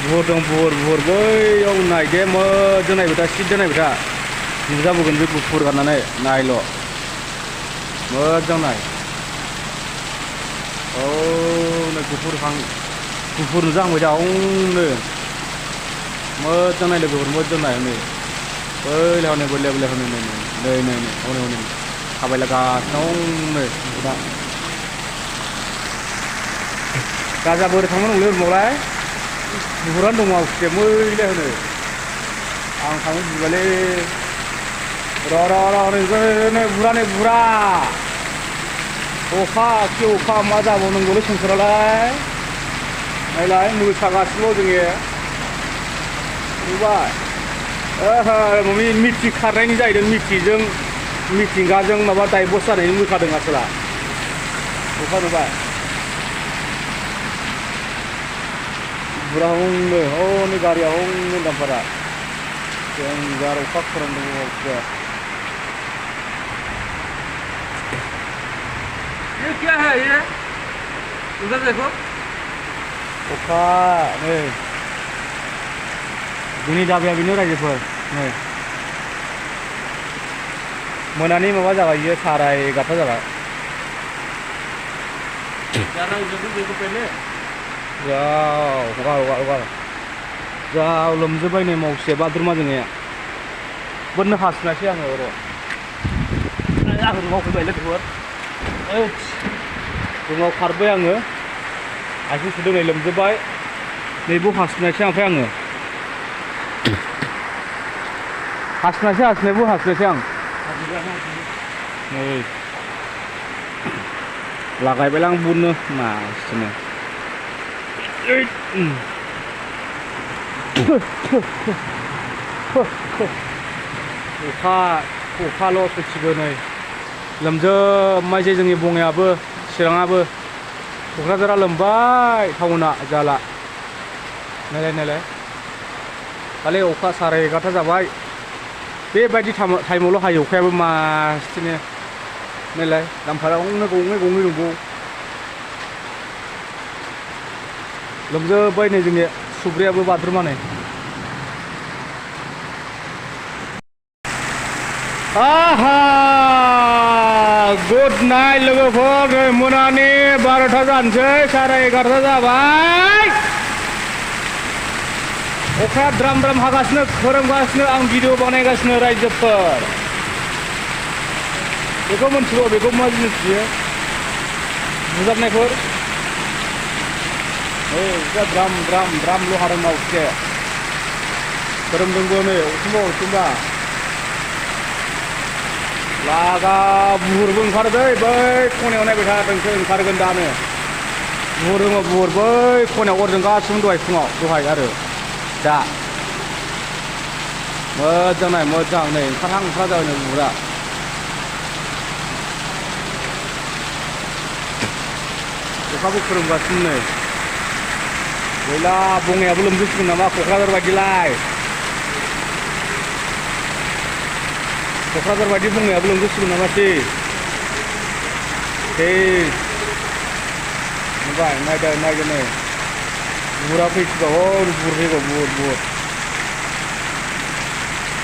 बुहुर दं बुहुर बैयाव नाय दे मोजां नायबाय था सिदा नायबाय था नुजाबोगोन बे गुफुर गारनानै नायल' मोजां नाय औ नै गुफुर नुजाहांबाय दा हौनो मोजां नाय लोगोफोर मोजां नाय नै बै हनै बोले हनै नै हनै थाबायलागासिनो हनै दा गाजा बोरै थांनो नंलै ओरमावलाय बुहुरानो दङ आवसे मैले होनो आं थांनो गिबायलै र' नै बुरा अखा खि अखा मा जाबावनांगौलै संसारालाय नायलाय मोसागासिनो जोङो नुबाय मिथि खारनायनि जाहैदों मिथिंगाजों माबा दाइभर्स जानायनि मोसादों आसोला अखा नुबाय बुरा हंनो हनै गारिया हंनो दामफारा देन्जार अखा खोरोमदों आवसे ये क्या है ये उधर देखो अखा नै जोंनि दाबाया बेनो रायजोफोर नै मोनानि माबा जाबाय बियो 11:30 जाबाय ज़्यादा उधर देखो पहले हगार जाव लोमजोब्बाय नै मावसे बाद्रुमा जोंनिया बोननो हासिनासै आङो र' आं रुमाव फैबाय लोगोफोर रुमाव खारबाय आङो आथिं सुदों नै लोमजोब्बाय नैबो हासिनासै ओमफ्राय आङो हासिनासै आं नै लागायबायलां बुननो मासिनो अखाल' सयथिबो नै लोमजोबबायसै जोंनि बङाइआबो चिराङाबो क'क्राझारा लोमबाय टाउना जाला नायलाय खालि अखा 11:30 जाबाय बेबायदि टाइमावल' हायो अखायाबो मासथिनो नायलाय दामफारा गंनै दंबावो लोमजोब्बाय नै जोंनि सुब्रियाबो बाद्रुमा नै आहा गुड नाइट लोगोफोर नै मोनानि 12था जानोसै 11:30 जाबाय अखाया द्राम हागासिनो खोरोमगासिनो आं भिडिअ बानायगासिनो रायजोफोर बेखौ मिथिगौ बेखौ मा जिनिस बियो बुजाबनायफोर द्रामल' हादों मावसे खोरोमदोंबो नै अरथिंबा लागा बुहुरबो ओंखारो दै बै खनायाव नायबाय था नोंसो ओंखारगोन दानो बुहुर बै खनायाव अरजों गासिबो दहाय आरो दा मोजां नाय मोजां नै ओंखारहां जाबाय नै बुहुरा अखाबो खोरोमगासिनो नै गैला बङाइआबो लोमजोबसिगोन नामा क'क्राझार बायदि बङाइआबो लोमजोबसिगोन नामासै नुबाय नायदो नै बुहुरा फैसिगौ बुहुर